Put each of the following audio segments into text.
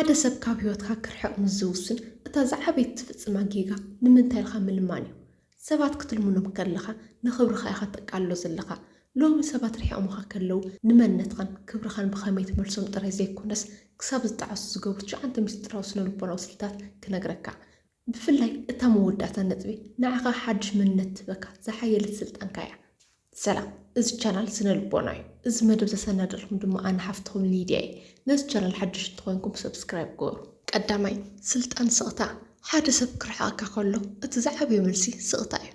ሓደ ሰብ ካብ ህይወትካ ክርሕቕ ምስ ዝውስን፣ እታ ዝዓበየት ትፍጽማ ጌጋ ንምንታይ ኢልካ ምልማን እዩ። ሰባት ክትልምኖም ከለኻ ንኽብርኻ ኢኻ ተቃልሎ ዘለኻ። ሎሚ ሰባት ርሒቖምኻ ከለዉ ንመንነትኻን ክብርኻን ብኸመይ ትመልሶም ጥራይ ዘይኮነስ፣ ክሳብ ዝጠዓሱ ዝገብሩ ትሽዓተ ምስጢራዊ ስነ ልቦናዊ ስልታት ክነግረካ። ብፍላይ እታ መወዳእታ ነጥቢ ንዓኻ ሓድሽ መንነት ትህበካ ዝሓየለት ስልጣንካ እያ። ሰላም፣ እዚ ቻናል ስነ ልቦና እዩ። እዚ መደብ ዘሰናደልኩም ድማ ኣነ ሓፍትኹም ሊድያ እየ። ነዚ ቻናል ሓድሽ እንተኾይንኩም ሰብስክራይብ ግበሩ። ቀዳማይ፣ ስልጣን ስቕታ። ሓደ ሰብ ክርሕቐካ ከሎ እቲ ዝዓበየ መልሲ ስቕታ እዩ።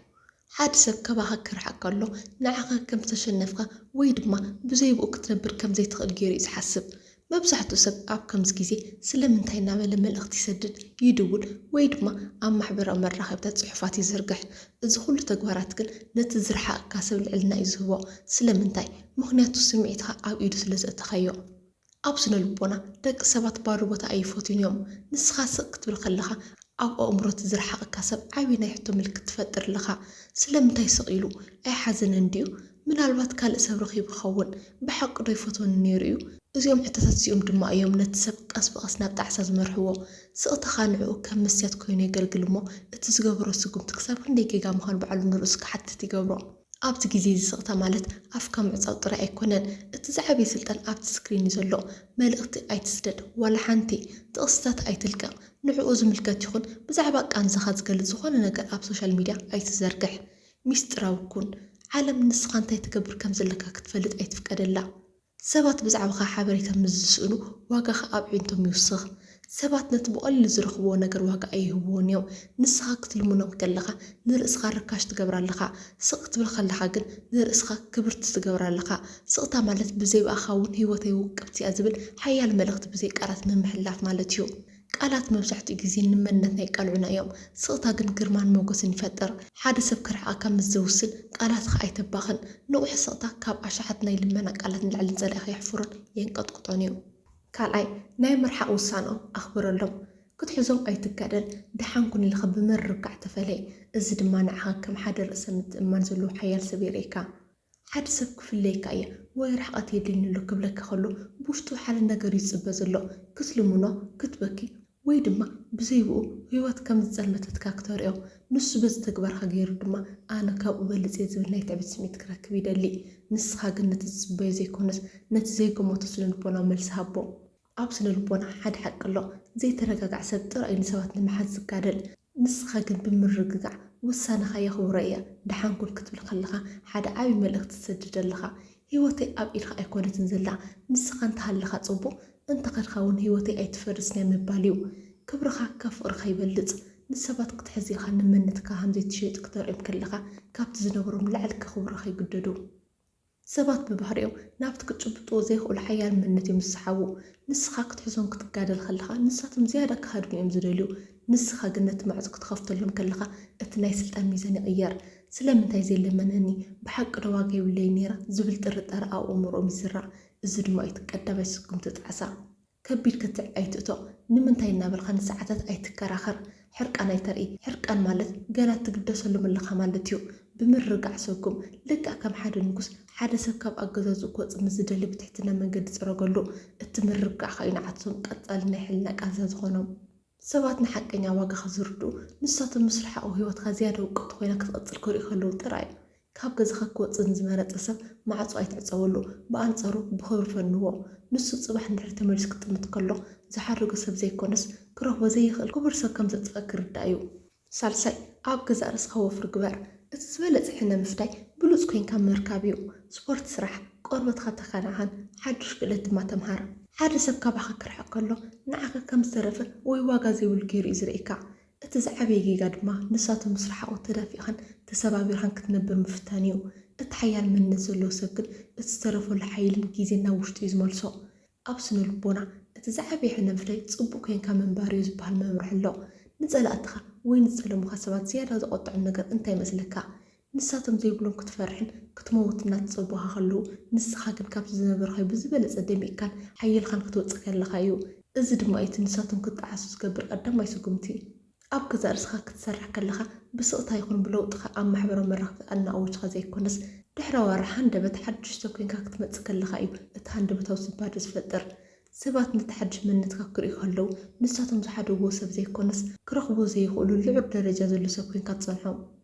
ሓደ ሰብ ካባኻ ክርሕቕ ከሎ ንዓኻ ከም ዝተሸነፍካ ወይ ድማ ብዘይ ብኡ ክትነብር ከም ዘይትኽእል ገይሩ እዩ ዝሓስብ። መብዛሕትኡ ሰብ ኣብ ከምዚ ግዜ ስለምንታይ እናበለ መልእኽቲ ይሰድድ፣ ይድውል ወይ ድማ ኣብ ማሕበራዊ መራኸብታት ጽሑፋት ይዝርግሕ። እዚ ኩሉ ተግባራት ግን ነቲ ዝረሓቐካ ሰብ ልዕልና እዩ ዝህቦ። ስለምንታይ? ምኽንያቱ ስምዒትካ ኣብ ኢዱ ስለ ዘእተኻዮ። ኣብ ስነ ልቦና ደቂ ሰባት ባዶ ቦታ ኣይፈትዩን እዮም። ንስኻ ስቕ ክትብል ከለኻ ኣብ ኣእምሮ እቲ ዝረሓቐካ ሰብ ዓቢ ናይ ሕቶ ምልክት ትፈጥር ኣለኻ። ስለምንታይ ስቕ ኢሉ? ኣይሓዘነን ድዩ? ምናልባት ካልእ ሰብ ረኺቡ ክኸውን? ብሓቂ ዶ ይፈትወኒ ነይሩ እዩ? እዚኦም ሕቶታት እዚኦም ድማ እዮም ነቲ ሰብ ቀስ ብቐስ ናብ ጣዕሳ ዝመርሕዎ። ስቕታኻ ንዕኡ ከም መስትያት ኮይኑ የገልግል እሞ እቲ ዝገበሮ ስጉምቲ ክሳብ ክንደይ ጌጋ ምዃኑ ባዕሉ ንርእሱ ክሓትት ይገብሮ። ኣብዚ ግዜ እዚ ስቕታ ማለት ኣፍካ ምዕጻው ጥራይ ኣይኮነን። እቲ ዝዓበየ ስልጣን ኣብቲ ስክሪን እዩ ዘሎ። መልእኽቲ ኣይትስደድ፣ ዋላ ሓንቲ። ጥቕስታት ኣይትልቀቕ። ንዕኡ ዝምልከት ይኹን ብዛዕባ ቃንዛኻ ዝገልጽ ዝኾነ ነገር ኣብ ሶሻል ሚድያ ኣይትዘርግሕ። ሚስጥራዊ ኩን። ዓለም ንስኻ እንታይ ትገብር ከም ዘለካ ክትፈልጥ ኣይትፍቀደላ። ሰባት ብዛዕባኻ ሓበሬታ ምስ ዝስእኑ ዋጋኻ ኣብ ኣዒንቶም ይውስኽ። ሰባት ነቲ ብቐሊሉ ዝረኽብዎ ነገር ዋጋ ኣይህብዎን እዮም። ንስኻ ክትልምኖም ከለኻ ንርእስኻ ርካሽ ትገብራ ኣለኻ። ስቕ ክትብል ከለኻ ግን ንርእስኻ ክብርቲ ትገብራ ኣለኻ። ስቕታ ማለት ብዘይ ብኣኻ እውን ህይወተይ ውቅብቲ እያ ዝብል ሓያል መልእኽቲ ብዘይ ቃላት ምምሕልላፍ ማለት እዩ። ቃላት መብዛሕትኡ ግዜ ንመንነትና ይቃልዑና እዮም። ስቕታ ግን ግርማን ሞገስን ይፈጥር። ሓደ ሰብ ክርሕቐካ ምስ ዘውስን ቃላትኻ ኣይተባኽን። ንቑሕ ስቕታ ካብ ኣሽሓት ናይ ልመና ቃላት ንላዕሊ ንጸላኢኻ የሕፍሮን የንቀጥቅጦን እዩ። ካልኣይ፣ ናይ ምርሓቕ ውሳንኦም ኣኽብረሎም። ክትሕዞም ኣይትጋደል፣ ደሓን ኩን ኢልካ ብምርግጋዕ ተፈለይ። እዚ ድማ ንዓኻ ከም ሓደ ርእሰ ምትእምማን ዘለዎ ሓያል ሰብ የርእየካ። ሓደ ሰብ ክፍለየካ እየ ወይ ርሕቐት የድልየኒ ኣሎ ክብለካ ከሎ ብውሽጡ ሓደ ነገር እዩ ዝጽበ ዘሎ። ክትልምኖ፣ ክትበኪ ወይ ድማ ብዘይ ብኡ ህይወት ከም ዝጸልመተትካ ክተርእዮ። ንሱ በዚ ተግባርካ ገይሩ ድማ ኣነ ካብኡ በልጽ እየ ዝብል ናይ ትዕቢት ስምዒት ክረክብ ይደሊ። ንስኻ ግን ነቲ ዝጽበዮ ዘይኮነስ ነቲ ዘይገመቶ ስነ ልቦናዊ መልሲ ሃቦ። ኣብ ስነ ልቦና ሓደ ሓቂ ኣሎ። ዘይተረጋጋዕ ሰብ ጥራይ እዩ ንሰባት ንምሓዝ ዝጋደል። ንስኻ ግን ብምርግጋዕ ውሳነኻ የኽብሮ እየ፣ ደሓን ኩን ክትብል ከለኻ ሓደ ዓቢ መልእኽቲ ትሰድድ ኣለኻ። ህይወተይ ኣብ ኢድኻ ኣይኮነትን ዘላ፣ ንስኻ እንተሃለኻ ጽቡቕ፣ እንተኸድካ እውን ህይወተይ ኣይትፈርስን እያ ምባል እዩ። ክብርኻ ካብ ፍቕርኻ ይበልጽ። ንሰባት ክትሕዝ ኢልካ ንመንነትካ ከም ዘይትሸይጥ ክተርእዮም ከለኻ ካብቲ ዝነበሮም ላዕሊ ከኽብሩኻ ይግደዱ። ሰባት ብባህሪኦም ናብቲ ክጭብጥዎ ዘይኽእሉ ሓያል መንነት እዮም ዝሰሓቡ። ንስኻ ክትሕዞም ክትጋደል ከለኻ ንሳቶም ዝያዳ ክሃድሙ እዮም ዝደልዩ። ንስኻ ግን ነቲ ማዕጾ ክትኸፍተሎም ከለኻ እቲ ናይ ስልጣን ሚዛን ይቕየር። ስለምንታይ ዘይለመነኒ? ብሓቂ ዶ ዋጋ የብለይን ነይራ? ዝብል ጥርጣረ ኣብ ኣእምሮኦም ይዝራእ። እዚ ድማ እቲ ቀዳማይ ስጉምቲ ጣዕሳ። ከቢድ ክትዕ ኣይትእቶ። ንምንታይ እናበልካ ንሰዓታት ኣይትከራኸር። ሕርቃን ኣይተርኢ። ሕርቃን ማለት ገና ትግደሰሉ ኣለኻ ማለት እዩ። ብምርግጋዕ ሰጉም። ልክዕ ከም ሓደ ንጉስ ሓደ ሰብ ካብ ኣገዛዝኡ ክወጽእ ምስ ዝደሊ ብትሕትና መንገዲ ይጽረገሉ። እቲ ምርግጋዕኻ እዩ ንዓቶም ቀጻሊ ናይ ሕልና ቃንዛ ዝኾኖም። ሰባት ንሓቀኛ ዋጋኻ ዝርድኡ ንሳቶም ምስ ረሓቑ ህይወትካ ዝያዳ ውቅብቲ ኮይና ክትቕጽል ክርእዩ ከለዉ ጥራይ እዩ። ካብ ገዛኻ ክወጽእ ንዝመረጸ ሰብ ማዕጾ ኣይትዕጸወሉ፣ ብኣንጻሩ ብኽብሪ ፈንዎ። ንሱ ጽባሕ እንድሕር ተመሊሱ ክጥምት ከሎ ዝሓደጎ ሰብ ዘይኮነስ ክረኽቦ ዘይኽእል ክቡር ሰብ ከም ዘጥፍኣ ክርዳእ እዩ። ሳልሳይ፣ ኣብ ገዛእ ርእስኻ ወፍሪ ግበር። እቲ ዝበለጸ ሕነ ምፍዳይ ብሉጽ ኮይንካ ምርካብ እዩ። ስፖርት ስራሕ፣ ቆርበትካ ተከናኸን፣ ሓድሽ ክእለት ድማ ተምሃር። ሓደ ሰብ ካባኻ ክርሕቕ ከሎ ንዓኻ ከም ዝተረፈ ወይ ዋጋ ዘይብሉ ገይሩ እዩ ዝርእየካ። እቲ ዝዓበየ ጌጋ ድማ ንሳቶም ምስ ረሓቑ ተዳፊእካን ተሰባቢርካን ክትነብር ምፍታን እዩ። እቲ ሓያል መንነት ዘለዎ ሰብ ግን እቲ ዝተረፈሉ ሓይልን ግዜን ናብ ውሽጡ እዩ ዝመልሶ። ኣብ ስነ ልቦና እቲ ዝዓበየ ሕነ ምፍዳይ ጽቡቕ ኮይንካ ምንባር እዩ ዝበሃል መምርሒ ኣሎ። ንጸላእትኻ ወይ ንዝጸለሙኻ ሰባት ዝያዳ ዘቖጥዖም ነገር እንታይ ይመስለካ? ንሳቶም ዘይብሎም ክትፈርሕን ክትመውትን እናተጸበኻ ከለዉ፣ ንስኻ ግን ካብቲ ዝነበርካዮ ብዝበለጸ ደሚቕካን ሓይልካን ክትወጽእ ከለኻ እዩ። እዚ ድማ እቲ ንሳቶም ክጠዓሱ ዝገብር ቀዳማይ ስጉምቲ። ኣብ ገዛእ ርእስኻ ክትሰርሕ ከለኻ ብስቕታ ይኹን ብለውጥኻ ኣብ ማሕበራዊ መራኸቢ ኣነኣእወጅካ ዘይኮነስ፣ ድሕሪ ኣዋርሕ ሃንደበት ሓድሽ ሰብ ኮይንካ ክትመጽእ ከለኻ እዩ እቲ ሃንደበታዊ ስባደ ዝፈጥር። ሰባት ነቲ ሓድሽ መንነትካ ክርእዩ ከለዉ፣ ንሳቶም ዝሓደግዎ ሰብ ዘይኮነስ፣ ክረኽብዎ ዘይኽእሉ ልዑል ደረጃ ዘሎ ሰብ ኮይንካ ትጸንሖም።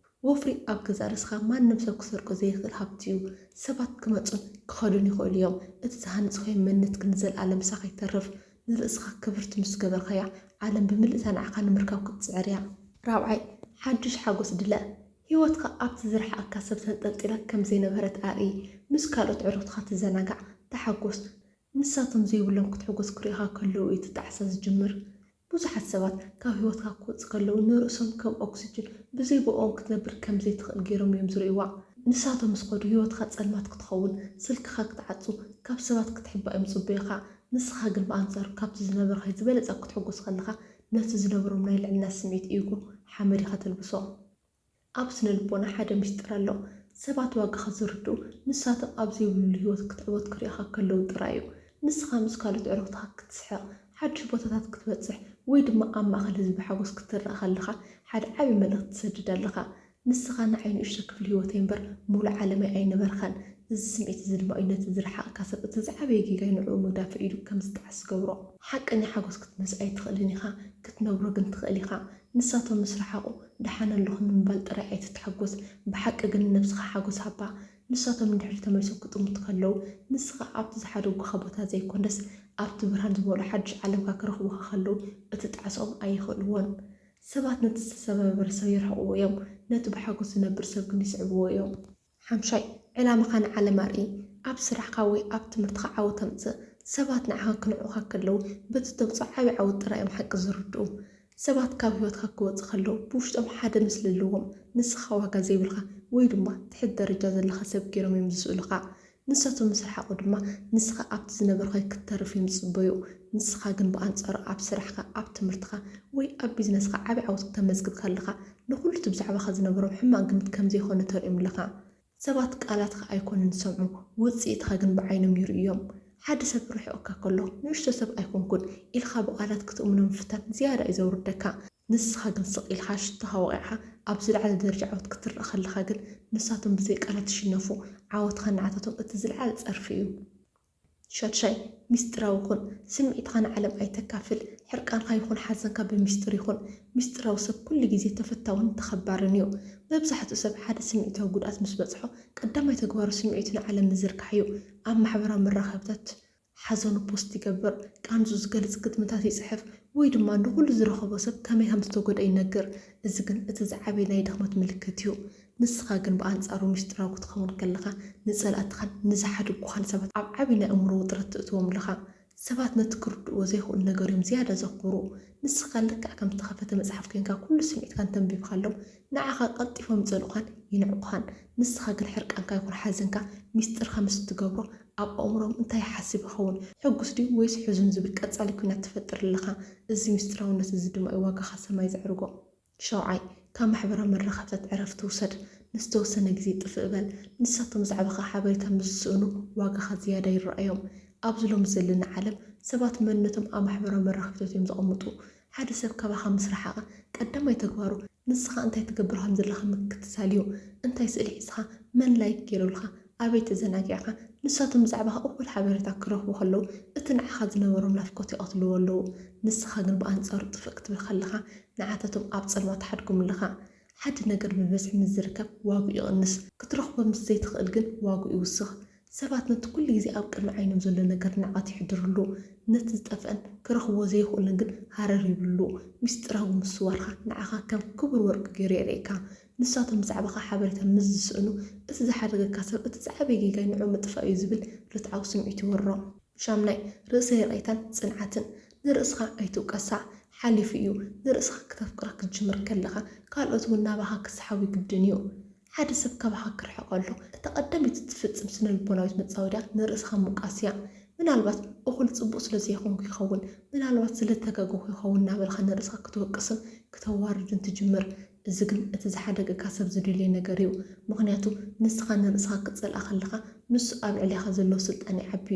ወፍሪ ኣብ ገዛእ ርእስኻ ማንም ሰብ ክሰርቆ ዘይኽእል ሃብቲ እዩ። ሰባት ክመጹን ክኸዱን ይኽእሉ እዮም። እቲ ዝሃነጽካዮ መንነት ግን ንዘለኣለም ምሳኻ ይተርፍ። ንርእስኻ ክብርቲ ምስ ገበርካያ፣ ዓለም ብምልእታ ንዓኻ ንምርካብ ክትጽዕር እያ። ራብዓይ፣ ሓድሽ ሓጎስ ድለ። ህይወትካ ኣብቲ ዝረሓቐካ ሰብ ተንጠልጢላ ከም ዘይነበረት ኣርኢ። ምስ ካልኦት ዕሩኽትኻ ትዘናጋዕ፣ ተሓጎስ። ንሳቶም ዘይብሎም ክትሕጎስ ክርእኻ ከለዉ እዩ እቲ ጣዕሳ ዝጅምር። ብዙሓት ሰባት ካብ ህይወትካ ክወጽኡ ከለዉ ንርእሶም ከም ኦክስጅን ብዘይ ብኦም ክትነብር ከም ዘይትኽእል ገይሮም እዮም ዝርእይዋ። ንሳቶም ምስ ከዱ ህይወትካ ጸልማት ክትኸውን፣ ስልክኻ ክትዓጹ፣ ካብ ሰባት ክትሕባእ እዮም ዝጽበዩኻ። ንስኻ ግን ብኣንጻሩ ካብቲ ዝነበርካዮ ዝበለጸ ክትሕጎስ ከለኻ ነቲ ዝነበሮም ናይ ልዕልና ስምዒት ኢጎ ሓመድ ኢኻ ተልብሶ። ኣብ ስነ ልቦና ሓደ ምስጢር ኣሎ። ሰባት ዋጋኻ ዝርድኡ ንሳቶም ኣብ ዘይብልሉ ህይወት ክትዕወት ክርእኻ ከለዉ ጥራይ እዩ። ንስኻ ምስ ካልኦት ዕሩኽትኻ ክትስሕቕ፣ ሓድሽ ቦታታት ክትበጽሕ ወይ ድማ ኣብ ማእከል ህዝቢ ሓጎስ ክትረኣ ከለኻ ሓደ ዓቢ መልእኽቲ ትሰድድ ኣለኻ። ንስኻ ንዓይ ንእሽቶ ክፍሊ ህይወተይ እምበር ምሉእ ዓለመይ ኣይነበርካን። እዚ ስምዒት እዚ ድማ እዩ ነቲ ዝረሓቐካ ሰብ እቲ ዝዓበየ ጌጋይ ንዕኡ መዳፍዕ ኢሉ ከም ዝጠዓስ ዝገብሮ። ሓቀኛ ሓጎስ ክትመልስ ኣይትኽእልን ኢኻ፣ ክትነብሮ ግን ትኽእል ኢኻ። ንሳቶም ምስ ረሓቑ ደሓን ኣለኹ ንምባል ጥራይ ኣይትተሓጎስ፣ ብሓቂ ግን ንነብስኻ ሓጎስ ሃባ። ንሳቶም ንድሕሪት ተመሊሶም ክጥምቱ ከለዉ፣ ንስኻ ኣብቲ ዝሓደጉኻ ቦታ ዘይኮነስ ኣብቲ ብርሃን ዝመልኦ ሓድሽ ዓለምካ ክረኽቡኻ ከለዉ እቲ ጣዕሳኦም ኣይኽእልዎን። ሰባት ነቲ ዝተሰባበረ ሰብ የርሕቕዎ እዮም፣ ነቲ ብሓጎስ ዝነብር ሰብ ግን ይስዕብዎ እዮም። ሓምሻይ፣ ዕላማኻ ንዓለም ኣርኢ። ኣብ ስራሕካ ወይ ኣብ ትምህርትኻ ዓወት ኣምጽእ። ሰባት ንዓኻ ክንዕቑኻ ከለዉ፣ በቲ ተምጽኦ ዓቢ ዓወት ጥራይ እዮም ሓቂ ዝርድኡ። ሰባት ካብ ህይወትካ ክወጹ ከለዉ፣ ብውሽጦም ሓደ ምስሊ ኣለዎም። ንስኻ ዋጋ ዘይብልካ ወይ ድማ ትሕት ደረጃ ዘለኻ ሰብ ገይሮም እዮም ዝስእሉኻ። ንሳቶም ምስ ረሓቑ ድማ፣ ንስኻ ኣብቲ ዝነበርካዮ ክትተርፍ እዮም ዝጽበዩ። ንስኻ ግን ብኣንጻሩ ኣብ ስራሕካ፣ ኣብ ትምህርትኻ ወይ ኣብ ቢዝነስካ ዓቢ ዓወት ክተመዝግብ ከለኻ፣ ንኹሉ እቲ ብዛዕባኻ ዝነበሮም ሕማቕ ግምት ከም ዘይኮነ ተርእዮም ኣለኻ። ሰባት ቃላትካ ኣይኮኑን ዝሰምዑ፣ ውጽኢትካ ግን ብዓይኖም ይርእዮም። ሓደ ሰብ ርሒቑካ ከሎ፣ ንእሽቶ ሰብ ኣይኮንኩን ኢልካ ብቓላት ክትእምኖ ምፍታን ዝያዳ እዩ ዘውርደካ። ንስኻ ግን ስቕ ኢልካ ሽቶኻ ወቒዕካ ኣብ ዝለዓለ ደረጃ ዓወት ክትረኣ ከለኻ ግን፣ ንሳቶም ብዘይ ቃላት ይሽነፉ። ዓወትካ ንዓታቶም እቲ ዝለዓለ ጸርፊ እዩ። ሻድሻይ፣ ሚስጥራዊ ኩን። ስምዒትካ ንዓለም ኣይተካፍል። ሕርቃንካ ይኹን ሓዘንካ ብሚስጥር ይኹን። ሚስጥራዊ ሰብ ኩሉ ግዜ ተፈታውን ተኸባርን እዩ። መብዛሕትኡ ሰብ ሓደ ስምዒታዊ ጉድኣት ምስ በጽሖ፣ ቀዳማይ ተግባሩ ስምዒቱ ንዓለም ምዝርጋሕ እዩ። ኣብ ማሕበራዊ መራኸብታት ሓዘኑ ፖስት ይገብር፣ ቃንዝኡ ዝገልጽ ግጥምታት ይጽሕፍ፣ ወይ ድማ ንኹሉ ዝረኸቦ ሰብ ከመይ ከም ዝተጎድኣ ይነግር። እዚ ግን እቲ ዝዓበየ ናይ ድኽመት ምልክት እዩ። ንስኻ ግን ብኣንጻሩ ሚስጥራዊ ክትኸውን ከለኻ፣ ንጸላእትኻን ንዝሓድጉኻን ሰባት ኣብ ዓቢ ናይ ኣእምሮ ውጥረት ትእትዎም ኣለኻ። ሰባት ነቲ ክርድእዎ ዘይኽእሉ ነገር እዮም ዝያዳ ዘኽብሩ። ንስኻ ልክዕ ከም ዝተኸፈተ መጽሓፍ ኮይንካ ኩሉ ስምዒትካ እንተንቢብካሎም፣ ንዓኻ ቀልጢፎም ይጸልኡኻን ይንዕቑኻን። ንስኻ ግን ሕርቃንካ ይኹን ሓዘንካ ሚስጥርካ ምስ እትገብሮ፣ ኣብ ኣእምሮኦም እንታይ ይሓስብ ይኸውን? ሕጉስ ድዩ ወይስ ሕዙን ዝብል ቀጻሊ ኲናት ትፈጥር ኣለኻ። እዚ ሚስጥራውነት እዚ ድማ እዩ ዋጋኻ ሰማይ ዘዕርጎ። ሻውዓይ፣ ካብ ማሕበራዊ መራኸብታት ዕረፍቲ ውሰድ። ንዝተወሰነ ግዜ ጥፍእ በል። ንሳቶም ብዛዕባኻ ሓበሬታ ምስ ዝስእኑ ዋጋኻ ዝያዳ ይረኣዮም። ኣብዚ ሎሚ ዘለና ዓለም ሰባት መንነቶም ኣብ ማሕበራዊ መራኸብታት እዮም ዘቐምጡ። ሓደ ሰብ ካባኻ ምስ ረሓቐ ቀዳማይ ተግባሩ ንስኻ እንታይ ትገብር ከም ዘለኻ ምክትታል እዩ። እንታይ ስእሊ ሒዝኻ፣ መን ላይክ ገይሩልካ፣ ኣበይ ተዘናጊዕካ፣ ንሳቶም ብዛዕባኻ እኹል ሓበሬታ ክረኽቡ ከለዉ እቲ ንዓኻ ዝነበሮም ናፍቆት ይቐትልዎ ኣለዉ። ንስኻ ግን ብኣንጻሩ ጥፍእ ክትብል ከለኻ ንዓታቶም ኣብ ጸልማት ትሓድጎም ኣለኻ። ሓደ ነገር ብብዝሒ ምስ ዝርከብ ዋግኡ ይቕንስ፣ ክትረኽቦ ምስ ዘይትኽእል ግን ዋግኡ ይውስኽ። ሰባት ነቲ ኩሉ ግዜ ኣብ ቅድሚ ዓይኖም ዘሎ ነገር ንዕቐት የሕድርሉ። ነቲ ዝጠፍአን ክረኽብዎ ዘይኽእሉን ግን ሃረር ይብልሉ። ሚስጥራዊ ምስዋርካ ንዓኻ ከም ክቡር ወርቂ ገይሩ የርእየካ። ንሳቶም ብዛዕባኻ ሓበሬታ ምስ ዝስእኑ፣ እቲ ዝሓደገካ ሰብ እቲ ዝዓበየ ጌጋይ ንዕኡ ምጥፋእ እዩ ዝብል ርትዓዊ ስምዒት ይወሮ። ሻምናይ፣ ርእሰ ይቕሬታን ጽንዓትን። ንርእስኻ ኣይትውቀሳ። ሓሊፉ እዩ። ንርእስኻ ክተፍቅራ ክትጅምር ከለኻ፣ ካልኦት እውን ናባኻ ክስሓቡ ግድን እዩ። ሓደ ሰብ ካባኻ ክርሕቕ ከሎ፣ እታ ቀዳመይቲ እትፍጽም ስነ-ልቦናዊት መጻወድያ ንርእስኻ ምውቃስ እያ። ምናልባት እኹል ጽቡቕ ስለ ዘይኮንኩ ይኸውን፣ ምናልባት ስለ እተጋገኹ ይኸውን እናበልካ ንርእስኻ ክትወቅስን ክተዋርድን ትጅምር። እዚ ግን እቲ ዝሓደገካ ሰብ ዝደልዮ ነገር እዩ። ምኽንያቱ ንስኻ ንርእስኻ ክትጸልኣ ከለኻ፣ ንሱ ኣብ ልዕሌኻ ዘለዎ ስልጣን ይዓቢ።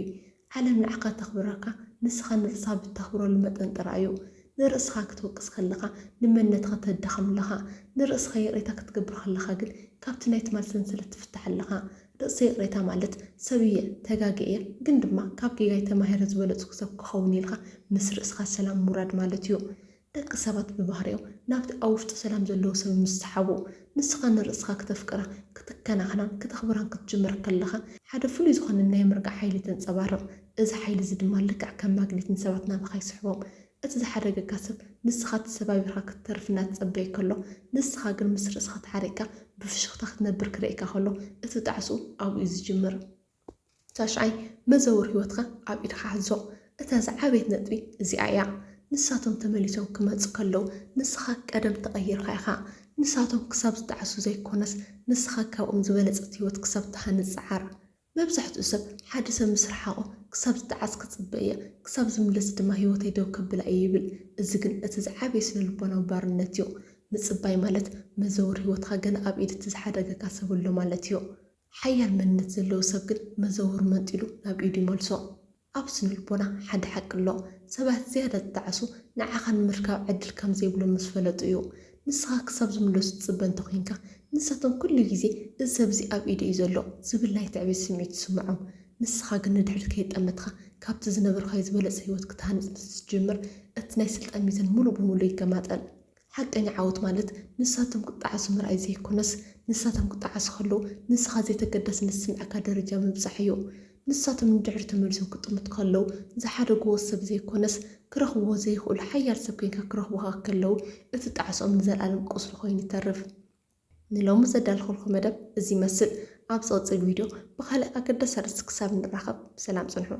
ዓለም ንዓኻ ተኽብረካ፣ ንስኻ ንርእስኻ ብተኽብረሉ መጠን ጥራይ እዩ። ንርእስኻ ክትወቅስ ከለኻ፣ ንመንነትኻ ተዳኽም ኣለኻ። ንርእስኻ ይቕሬታ ክትገብር ከለኻ ግን ካብቲ ናይ ትማል ሰንሰለት ትፍታሕ ኣለኻ። ርእሰ ይቕሬታ ማለት ሰብ እየ፣ ተጋግየ እየ፣ ግን ድማ ካብ ጌጋይ ተማሂረ ዝበለጽኩ ሰብ ክኸውን ኢልካ ምስ ርእስኻ ሰላም ምውራድ ማለት እዩ። ደቂ ሰባት ብባህሪኦም ናብቲ ኣብ ውሽጡ ሰላም ዘለዎ ሰብ ምስ ዝሓቡ፣ ንስኻ ንርእስኻ ክተፍቅራ፣ ክትከናኸናን ክተኽብራን ክትጅምር ከለኻ፣ ሓደ ፍሉይ ዝኾነ ናይ ምርጋእ ሓይሊ ተንጸባርቕ። እዚ ሓይሊ እዚ ድማ ልክዕ ከም ማግኔት ንሰባት ናባኻ ይስሕቦም። እቲ ዝሓደገካ ሰብ ንስኻ ተሰባቢርካ ክትተርፍ እናተጸበየ ከሎ፣ ንስኻ ግን ምስ ርእስኻ ተሓሪቕካ ብፍሽኽታ ክትነብር ክርእየካ ከሎ፣ እቲ ጣዕስኡ ኣብኡ እዩ ዝጅምር። ታሽዓይ፣ መዘውር ህይወትካ ኣብ ኢድካ ሓዞ። እታ ዝዓበየት ነጥቢ እዚኣ እያ። ንሳቶም ተመሊሶም ክመጹ ከለዉ፣ ንስኻ ቀደም ተቐይርካ ኢኻ። ንሳቶም ክሳብ ዝጠዓሱ ዘይኮነስ፣ ንስኻ ካብኦም ዝበለጸት ህይወት ክሳብ ትሃንጽ ጽዓር። መብዛሕትኡ ሰብ ሓደ ሰብ ምስ ረሓቖ ክሳብ ዝጠዓስ ክጽበ እየ፣ ክሳብ ዝምለስ ድማ ህይወተይ ደው ከብላ እየ ይብል። እዚ ግን እቲ ዝዓበየ ስነ ልቦናዊ ባርነት እዩ። ምጽባይ ማለት መዘውር ህይወትካ ገና ኣብ ኢድ እቲ ዝሓደገካ ሰብ ኣሎ ማለት እዩ። ሓያል መንነት ዘለዎ ሰብ ግን መዘውር መንጢሉ ናብ ኢዱ ይመልሶ። ኣብ ስነ ልቦና ሓደ ሓቂ ኣሎ። ሰባት ዝያዳ ዝጠዓሱ ንዓኻ ንምርካብ ዕድል ከም ዘይብሎም ምስ ፈለጡ እዩ። ንስኻ ክሳብ ዝምለሱ ትጽበ እንተኾይንካ፣ ንሳቶም ኩሉ ግዜ እዚ ሰብ እዚ ኣብ ኢደይ እዩ ዘሎ ዝብል ናይ ትዕቢት ስምዒት ይስምዖም። ንስኻ ግን ንድሕሪት ከይጠመትካ ካብቲ ዝነበርካዮ ዝበለጸ ህይወት ክትሃንጽ ምስ ትጅምር፣ እቲ ናይ ስልጣን ሚዛን ሙሉእ ብሙሉእ ይገማጠል። ሓቀኛ ዓወት ማለት ንሳቶም ክጠዓሱ ምርኣይ ዘይኮነስ፣ ንሳቶም ክጠዓሱ ከለዉ ንስኻ ዘይተገዳስነት ዝስምዓካ ደረጃ ምብጻሕ እዩ። ንሳቶም ንድሕሪት ተመሊሶም ክጥምቱ ከለዉ ዝሓደግዎ ሰብ ዘይኮነስ፣ ክረኽብዎ ዘይኽእሉ ሓያል ሰብ ኮይንካ ክረኽቡኻ ከለዉ፣ እቲ ጣዕስኦም ንዘለኣለም ቁስሊ ኮይኑ ይተርፍ። ንሎሚ ዘዳለኹልኩም መደብ እዚ ይመስል። ኣብ ዝቕጽል ቪድዮ ብኻልእ ኣገዳሲ ኣርእስቲ ክሳብ ንራኸብ ብሰላም ጽንሑ።